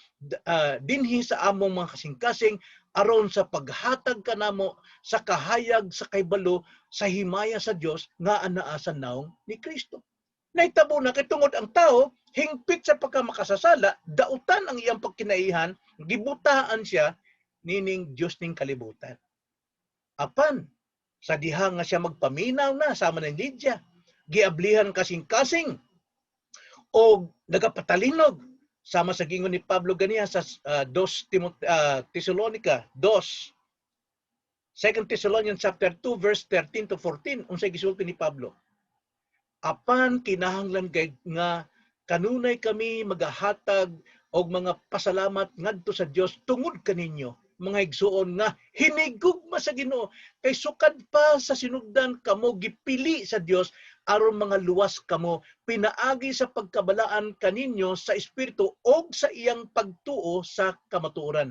dinhi sa among mga kasing-kasing aron sa paghatag kanamo sa kahayag sa kaybalo sa himaya sa Dios nga anaa sa nawong ni Kristo." Nahitabo na kay tungod ang tao hingpit sa pagkamakasasala, dautan ang iyang pagkinaihan, gibutaan siya nining Dios ning kalibutan. Apan sa diha nga siya magpaminaw na sama ni Lydia, giablihan kasing-kasing o nagapatalinog sama sa gingon ni Pablo ganiha sa 2 Timothy, Thessalonica 2, 2 Thessalonians chapter 2 verse 13 to 14. Unsay gisulti ni Pablo? "Apan kinahanglan gay nga kanunay kami magahatag og mga pasalamat ngadto sa Dios tungod kaninyo, mga igsuon nga hinigugma sa Ginoo, kay sukad pa sa sinugdan kamo gipili sa Dios aron mga luwas kamo pinaagi sa pagkabalaan kaninyo sa Espiritu og sa iyang pagtuo sa kamatuoran.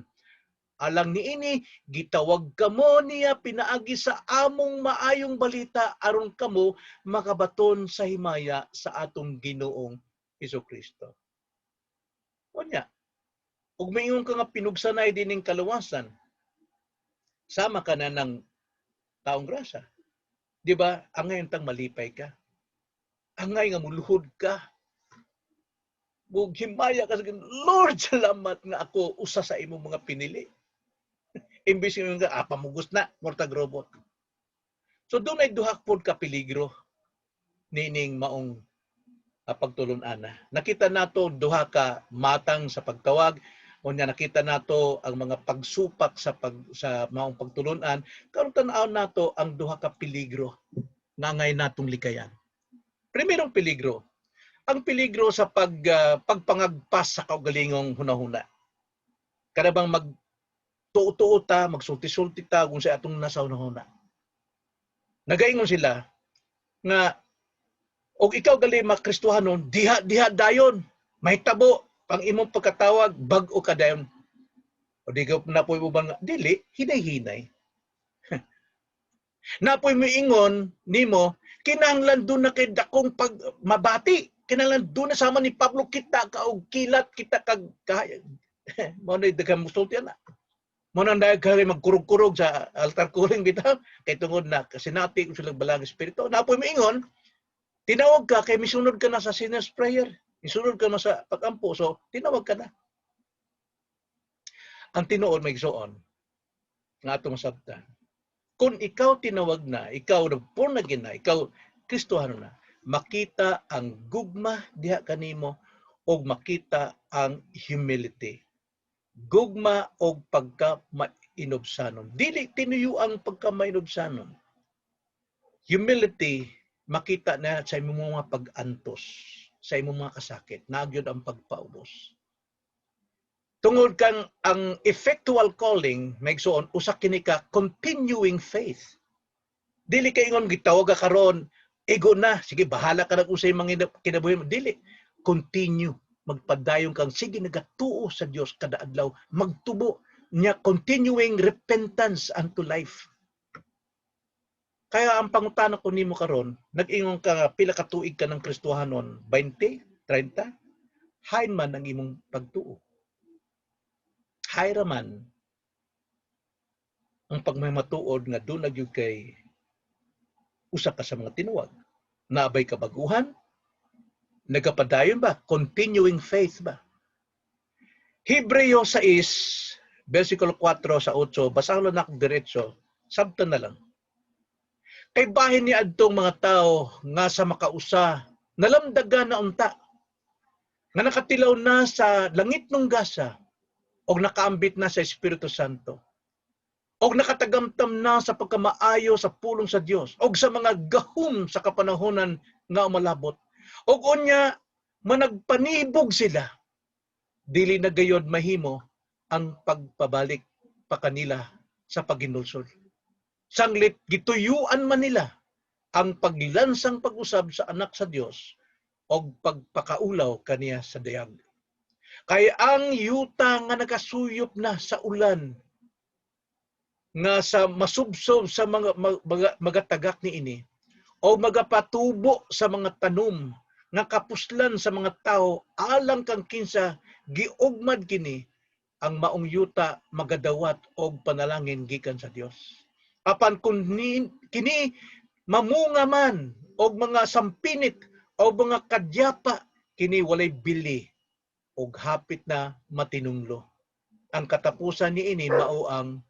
Alang niini gitawag kamo niya pinaagi sa among maayong balita aron kamo makabaton sa himaya sa atong Ginoong Hesukristo." Unya, ug maingon ka nga pinugsanay dining kaluwasan, sama ka na ng taong grasa. Di ba? Angay tang malipay ka. Angay nga muluhod ka. Ug himaya ka sa Ginoo, "Lord, salamat nga ako usa sa imong mga pinili." Imbis nga, ah, pamugos na, murtag robot. So doon ay duha pod ka peligro nining maong pagtulun-ana. Nakita nato duha ka matang sa pagtawag, unya nakita nato ang mga pagsupak sa maong pagtulun-an. Karon tan-aw nato ang duha ka peligro nga angay natong likayan. Primerong peligro, ang peligro sa pagpangagpas sa kaugalingong hunahuna. Kada bang mag tuo-tuo ta, magsulti-sulti ta kung sa atong nasa hunahuna. Nagaingon sila nga og ikaw gali makristohanon, diha diha dayon mahitabo pang imong pagkatawag, bag-o ka dayon. O di ka na po uban nga dili hinay-hinay. Napoy moingon nimo, kinahanglan doon na kay dakong pag mabati, kinahanglan doon na sama ni Pablo, kita ka og kilat, kita kag kahayag. Mo na daghan musulti ana. Mo na dahil kay magkurog-kurog sa altar calling bitaw kay tungod na kasinati ko silang balang espiritu. Napoy moingon, tinawag ka kay misunod ka na sa sinner's prayer, misunod ka na sa pagampo, so tinawag ka na. Ang tinuod, mga igsoon, nga atong masabtan, kung ikaw tinawag na, ikaw na born again na, ikaw Kristohano na, makita ang gugma diha kanimo og makita ang humility. Gugma og pagka mainobsanon. Dili tinuyo ang pagka mainobsanon. Humility makita na sa imong mga pag-antos, sa imong mga kasakit, nagyod ang pagpaubos. Tungod kang ang effectual calling, mga igsoon, usa kini ka continuing faith. Dili kay ingon gitawag ka karon, ego na, sige bahala ka na kung sa mga kinabuhi mo. Dili, continue magpadayon kang sige nagatuo sa Dios kada adlaw, magtubo niya, continuing repentance unto life. Kaya ang pangutana ko nimo karon, nag-ingon ka nga pila ka tuig ka ng Kristohanon, 20, 30, hain man ang imong pagtuo. Hayra man ang pagmamatuod nga doon na gyud kay usa ka sa mga tinuwag. Naa bay kabaguhan? Nagapadayon ba? Continuing faith ba? Hebreo 6, versikulo 4 sa 8, basahon lang ako diretso, sabtan na lang. Kay bahin ni adtong mga tao nga sa makausa, nalamdagan na unta, nga nakatilaw na sa langitnong gasa, og nakaambit na sa Espiritu Santo, og nakatagamtam na sa pagkamaayo sa pulong sa Dios, og sa mga gahom sa kapanahonan nga umalabot. Og unya, managpanibog sila, dili na gayod mahimo ang pagpabalik pa kanila sa paghinulsol. Sanglit gituyuan man nila ang paglansang pag-usab sa Anak sa Dios og pagpakaulaw kaniya sa dayag. Kay ang yuta nga nakasuyop na sa ulan nga sa masubsob sa mga magatagak niini o magapatubo sa mga tanom nga kapuslan sa mga tao alang kang kinsa giugmad kini, ang maong yuta magadawat og panalangin gikan sa Dios. Apan kung kini mamunga man og mga sampinit o mga kadyapa, kini walay bili og hapit na matinunglo. Ang katapusan niini mao ang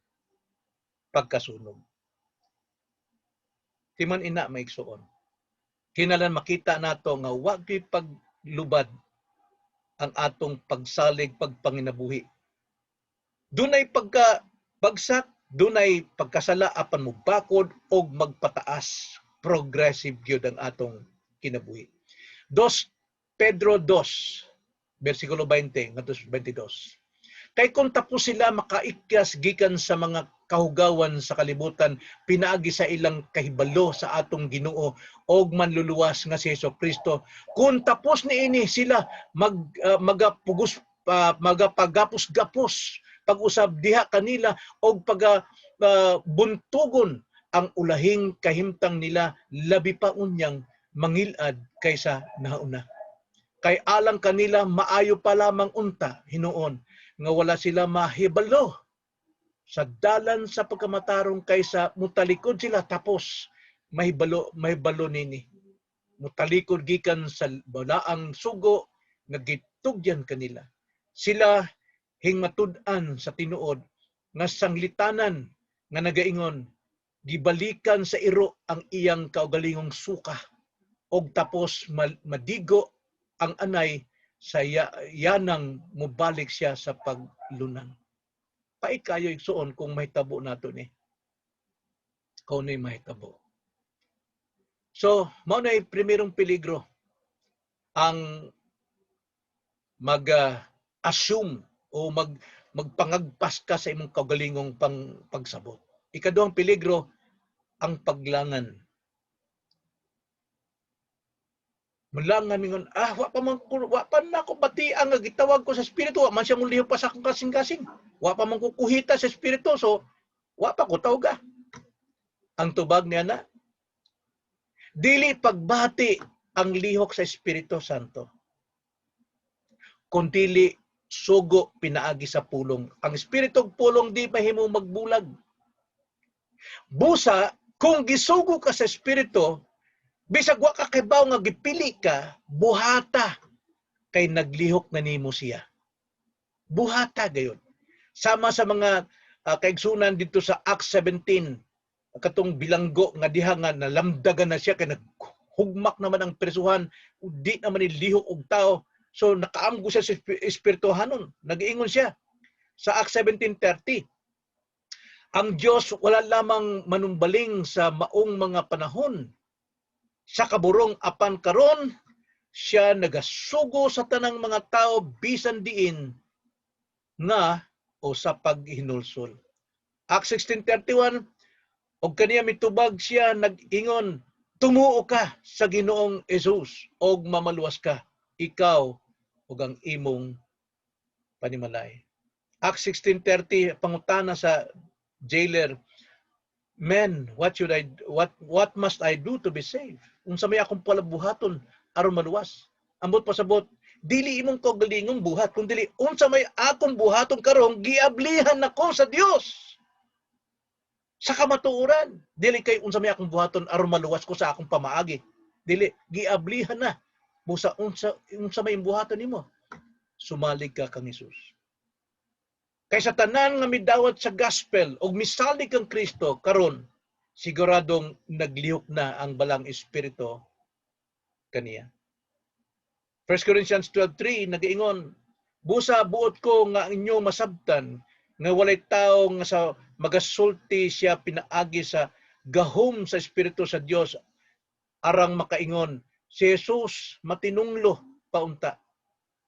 pagkasunog. Timan ina, maigsuon. Kinahanglan makita nato nga wa gyud paglubad ang atong pagsalig pagpanginabuhi. Dunay pagka bagsak, dunay pagkasala, apan mobakod og magpataas. Progressive gyud ang atong kinabuhi. Dos Pedro 2 versikulo 20 ngadto 22. Kay kung tapos sila makaikyas gikan sa mga kahugawan sa kalibutan pinaagi sa ilang kahibalo sa atong Ginoo og Manluluwas nga si Hesus Kristo, kung tapos niini sila magapugos magapagapos-gapos pag-usab diha kanila og paga buntugon ang ulahing kahimtang nila, labi pa unyang mangilad kaysa nauna. Kay alang kanila maayo pa lamang unta hinuon nga wala sila mahibalo sa dalan sa pagkamatarong kaysa mutalikod sila tapos mahibalo mahibalo nini. Mutalikod gikan sa balaang sugo nga gitugyan kanila. Sila hingmatud-an sa tinuod nga sanglitanan nga nagaingon, "Gibalikan sa iro ang iyang kaugalingong suka," og tapos madigo ang anay sa yanang mobalik siya sa paglunang. Pait kayo, igsuon, kung mahitabo nato ni. Kung ni mahitabo. So, mao na primerong peligro, ang mag-assume o magpangagpas ka sa imong kaugalingong pagsabot. Ikaduhang peligro, ang paglangan. Mulangan mingon, wa pa na ako batian nga gitawag ko sa espiritu, wa man siya mulihok pa sa akong kasing-kasing. Wa pa man ko kuhita sa espiritu, so wa pa ko tawga. Ang tubag niya na, dili pagbati ang lihok sa Espiritu Santo, kundili sugo pinaagi sa pulong. Ang espiritu ug pulong di mahimo magbulag. Busa, kung gisugo ka sa espiritu, bisag wa ka kibaw nga gipili ka, buhata kay naglihok na nimo siya. Buhata gayon. Sama sa mga kaigsunan dito sa Acts 17, katong bilanggo nga diha nga nalamdagan na siya kay naghugmak naman ang presuhan, di naman lihok og tao. So nakaamgo siya sa espirituhanon. Nag-iingon siya sa Acts 17:30. Ang Dios wala lamang manumbaling sa maong mga panahon sa kaburong, apan karon siya nagasugo sa tanang mga tao bisan diin nga o sa paghinulsol. Acts 16:31, og kaniya mitubag siya nag-ingon, "Tumuo ka sa Ginoong Hesus og mamaluwas ka, ikaw ug ang imong panimalay." Acts 16:30, pangutana sa jailer, "Men, what should I what must I do to be saved?" Unsa may akong palabuhaton aron maluwas? Ambot pasabot, dili imong kaugalingong buhat, kun dili unsa may akong buhaton karon giablihan nako sa Dios sa kamatuoran. Dili kay unsa may akong buhaton aron maluwas ko sa akong pamaagi. Dili, giablihan na. Busa unsa may buhaton nimo? Sumalig ka kang Hesus. Kay sa tanan nga midawat sa gospel og misalig kang Kristo karon, siguradong naglihok na ang Balaang Espiritu kaniya. 1 Corinthians 12:3 nagaingon, "Busa buot ko nga inyong masabtan nga walay tawo nga sa magasulti siya pinaagi sa gahom sa Espiritu sa Dios arang makaingon, 'Si Jesus matinunglo paunta,'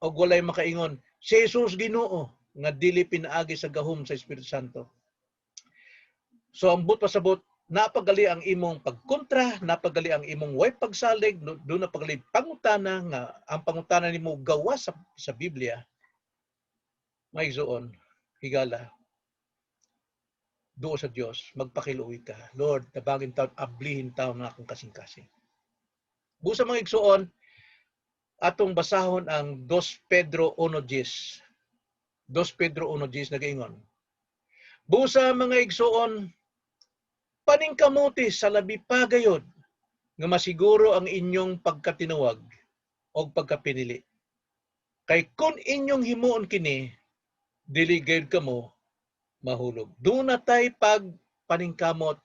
og walay makaingon, 'Si Jesus Ginoo,' nga dili pinaagi sa gahom sa Espiritu Santo." So ang buot pasabot, napagali ang imong pagkontra, napagali ang imong way pagsalig, duna pa gali pangutana nga ang pangutana nimo gawas sa Biblia. Mga igsoon, higala, duol sa Dios, magpakiluoy ka. Lord, tabangin taon, ablihin taon nga akong kasing-kasing. Busa, mga igsoon, atong basahon ang 2 Pedro 1:10. 2 Pedro 1:10 nagaingon, "Busa, mga igsoon, paningkamuti sa labi pa gayod nga masiguro ang inyong pagkatinawag o pagkapinili. Kay kung inyong himuon kini, dili gayud kamo mahulog." Duna tay pagpaningkamot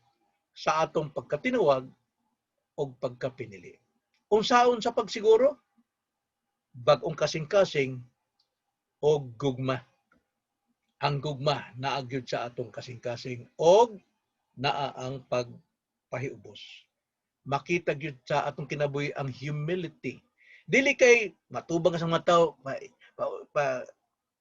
sa atong pagkatinawag o pagkapinili. Unsaon sa pagsiguro? Bag-ong kasing-kasing o gugma. Ang gugma naa gyud sa atong kasing-kasing og naa ang pagpahiubos. Makita gyud sa atong kinabuhi ang humility. Dili kay matubang sa mga tao pa,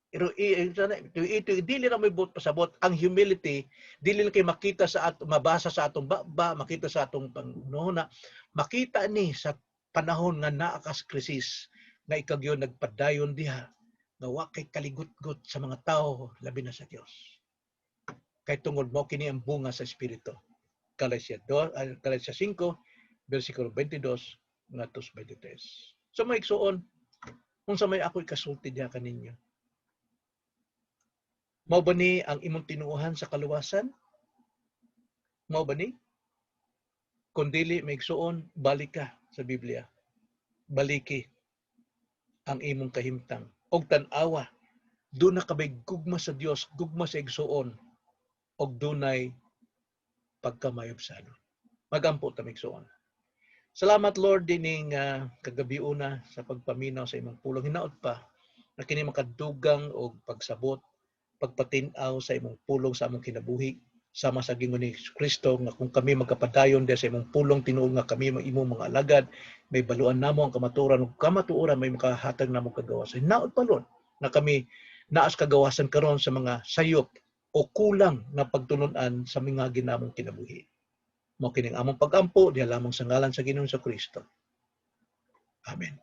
pero ito dili ra may buot pasabot. Ang humility, dili lang kay makita sa ato, mabasa sa atong baba, makita sa atong panghuna, makita ni sa panahon nga naa kas krisis nga ikaw gyud nagpadayon diha nga wa kay kaligutgot sa mga tao, labi na sa Dios. Kay tungod mo kini ang bunga sa Espiritu. Galatia 2, Galatia 5 versikulo 22 ngadto 23. So mga igsuon, unsa may ako ikasulti diha kaninyo? Mao ba ni ang imong tinuohan sa kaluwasan? Mao ba ni? Kung dili, mga igsuon, balik ka sa Biblia. Baliki ang imong kahimtang. Og tan-awa, duna ka bay gugma sa Dios, gugma sa igsuon, og dunay pagkamayobsanon? Magampo ta, mga igsuon. Salamat, Lord, dining kagabiuna sa pagpaminaw sa imong pulong. Hinaot pa na kini makadugang og pagsabot, pagpatin-aw sa imong pulong sa among kinabuhi sama sa Ginoo ni Kristo, nga kung kami magkapadayon sa imong pulong, tinuod nga kami imong mga alagad, mahibaluan namo ang kamatuoran ug kamatuoran may makahatag namo kagawasan. Hinaot pa, Lord, na kami naas kagawasan karon sa mga sayop o kulang nga pagtulunan sa mga ginamong kinabuhi. Mao kining among pagampo diha lamang sa ngalan sa Ginoong sa Kristo. Amen.